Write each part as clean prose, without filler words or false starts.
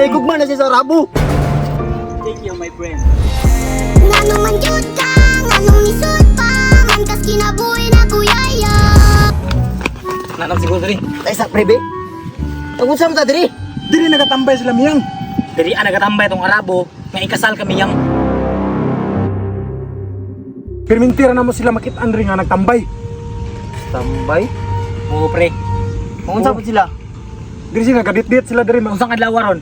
Eh, gugma na siya sa Arabo. Thank you, my friend. Ngano man jud ka, nganong nisod pa man kas kinabuhi na kuyaya. Nanam siguro diri. Ay sa prebe. Ang unsa man ta diri? Diri nagatambay sila miyang. Diri ang nagatambay tong Arabo nga ikasal kami yang. Pirmintira na mo sila makit-an diri nga nagtambay. Tambay. Oo, pre. Unsa po sila? Diri sila gadit-dit sila diri ma. Unsang adlaw ron?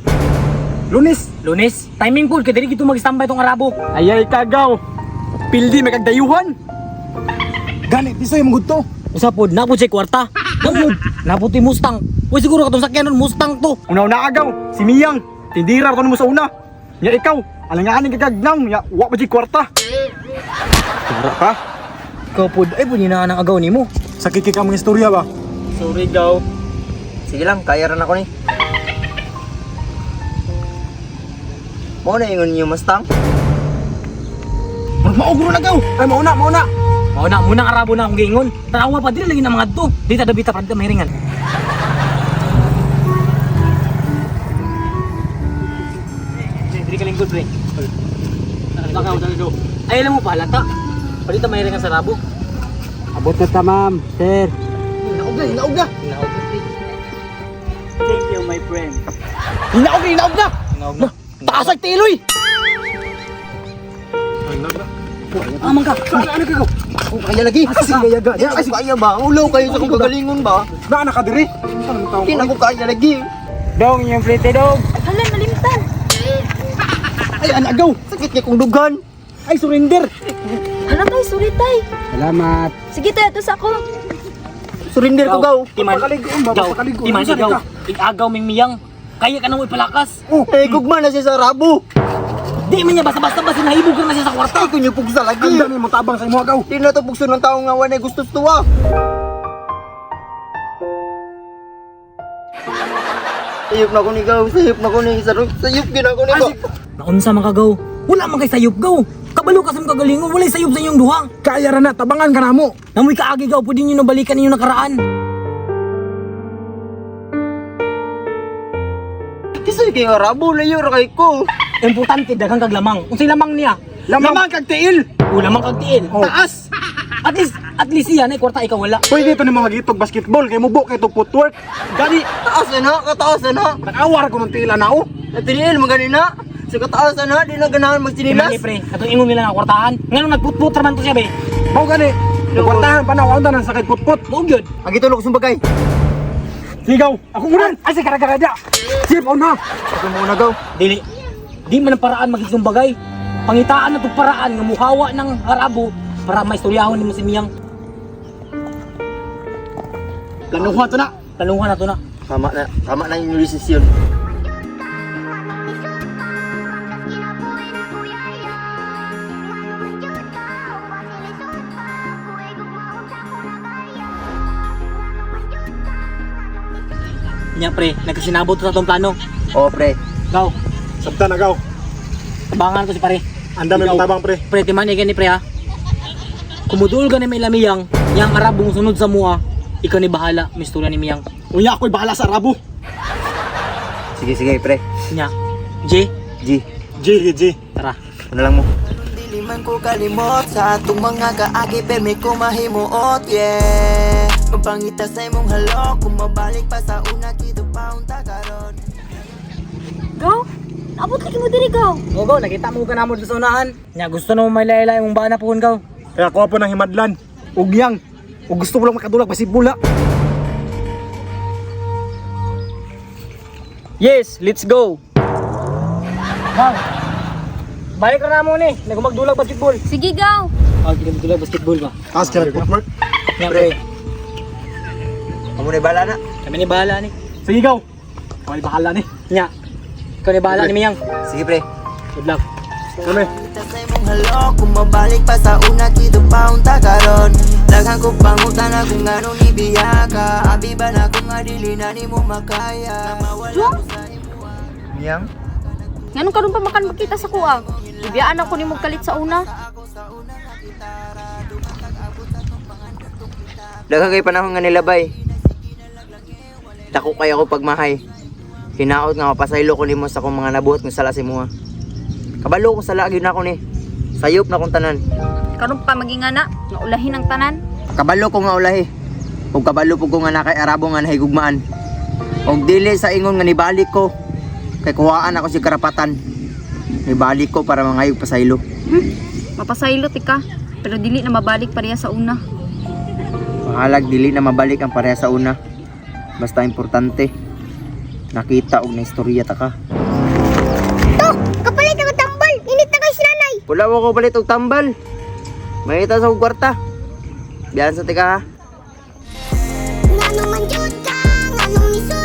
Lunes. Lunes. Timing pool kay diri gito magstambay tong Arabo. Ayay kagaw. Pildi may kagdayuhan. Gani tisoy mong gudto. Usa pod na pod siya kwarta. Napod, napod ti Mustang. Uy, siguro katong sakyanon Mustang to. Una-una agaw, si Miyang. Tindira ko mo sa una. Nya ikaw, alanganin kagagnaw, nya wa pa jud kwarta. Tara ka. Ikaw pod ay pod na ang agaw nimo. Sakit kay ka mga istorya ba? Sorry, gaw. Sige lang, kaya ran ako ni. Mo na ingon niyo Mustang. Maugro na gaw. Ay mauna, mauna. Mao na, munang Arabo na akong giingon. Tanawa pa diri lagi na mga to. Di ta dabita pa dito mahiringan. Diri ka lingkod, pre. Ay, alam mo pa, lata. Palita mahiringan sa Arabo. Abot na ta, ma'am, sir. Hinaog na, hinaog na. Hinaog na, pre. Thank you, my friend. Hinaog na, hinaog na. Hinaog na. Taas ang tiloy. Amang ka. Ano ka gaw? Kung kaya lagi. Asa si Gayaga? Di ako kaya ba? Ulaw kayo sa kong kagalingon ba? Naa na ka diri. Unsa man taong Di na ko kaya lagi. Dong, yung plate dong. Hala, nalimtan. Ay ana gaw. Sakit kay kong dugan. Ay surrender. Hala tay, sorry tay. Salamat. Sige tay, atos ako. Surrender ko gaw. Timan. Papakaligoon ba? Gaw. Papakaligoon. Timan Unsa ikaw. ka? Igagaw ming miyang. Kaya ka nang ipalakas. Oh, Eh, gugma na siya sa Arabo. Di man niya basta-basta ba sinahibog ka na siya sa kwarta. Ay, kunyo pugsa lagi. ang dami mo tabang sa imo gaw. Di na to pugso ng tao nga wanay gustos tuwa. Sayop na ko ni gaw, sayop na ko ni sarap, sayop gina ko ni gaw. Naunsa man ka gaw? Wala man kay sayop gaw. Kabalo ka sa imong kagalingon, walay sayop sa inyong duha. Kaya ra na tabangan ka namo. Namoy kaagi gaw, pwede ninyo nabalikan ninyong nakaraan. Kisoy kay Arabo, layo ra kay ko. Importante daghang kag lamang. Unsay lamang niya? Lamang kag tiil. O lamang kag tiil. Oh. Taas. At least iya na kwarta ikaw wala. Pwede to ni mga gitog basketball kay mubo kay to footwork. Gani Taas na na, kataas na na. nakawar ko ng tiil na oh. Natiniil man gani na. Sa kataas na na, di na ganahan Sinilas? magsinilas. Pre, katong ingon nila nga kwartahan. Nganong nagputput ra man to siya be. Mao gani. Nagkwartahan pa na ako nang sakit putput. Mao gyud. Ang gitulog sumbagay. Sigaw, ako muna. Ay si karagaraja. Sip on ha. Ako muna gaw. Dili. Di man ang paraan magiging bagay. Pangitaan na itong paraan nga muhawa ng Arabo para maistoryahon nimo si Miyang. Planuhan to na. Planuhan na to na. Tama na yung desisyon. Nya pre, nagkasinabot to sa atong plano. Oh, pre. Gaw, Sabta na gaw. tabangan ko si pare. Ang dami mong tabang pre. Pre, timan gani pre ha. Kumudul gani may lamiyang, yang Arabong sunod sa mua, ikaw ni bahala, mistura ni Miyang. Unya ako'y bahala sa Arabo. Sige, sige, pre. Nya, J, G, G G. tara. ano lang mo? Dili man ko kalimot sa atong mga kaagi permi ko mahimuot, yeah. Mapangita sa imong halok kung mabalik pa sa una kito pa unta karon. Gaw, naabot lagi mo diri gaw. O gaw, nakita mo ka na mo sa unahan. Nya, gusto na mo may laylay mong bana puhon gaw. Kaya ako po ng himadlan. Ugyang. Ug gusto ko lang makadulag basibula. Yes, let's go. Gaw, balik na mo ni, nagumagdulag basketball. Sige gaw. Oh, ginagdulag basketball ba? Taas ka footwork. Nya pre, Amo na bala na. kami ni bahala ni. Sige gaw. Ako'y bahala ni. Nya, ikaw ni bahala ni Miyang. Sige, pre. Good luck. Kami. Pangita sa imong halok kung mabalik pa sa una kito pa unta karon. Daghan ko pangutana kung nganong nibiya ka. Abi ba na kung nga dili na nimo makaya. Mawala ko sa imuha. Miyang? Nganong karon pa makan makita sa kuha? Ibiyaan ako nimo kalit sa una. Daghang kay panahon nga nilabay. Dako kay ako pagmahay. Hinaot nga mapasaylo ko nimo sa akong mga nabuhat nga sala sa imuha. Kabalo ko sala gyud nako ni. Sayop na kong tanan. Karon pa magingana nga ulahin ang tanan. Kabalo ko nga ulahi. Ug kabalo pug ko nga nakay Arabo nga nahigugmaan. Og dili sa ingon nga nibalik ko kay kuhaan ako si karapatan. Nibalik ko para mangayog pasaylo. Mapasaylo ti ka, pero dili na mabalik pareha sa una. Mahalag dili na mabalik ang pareha sa una. Basta importante nakita og naistorya ta ka. To, kapalit ako tambal. Init na kay si nanay. Wala mo ko palit og tambal. Mahita sa kong kwarta. Biyan sa tika ha. Ngano man jud ka, nganong.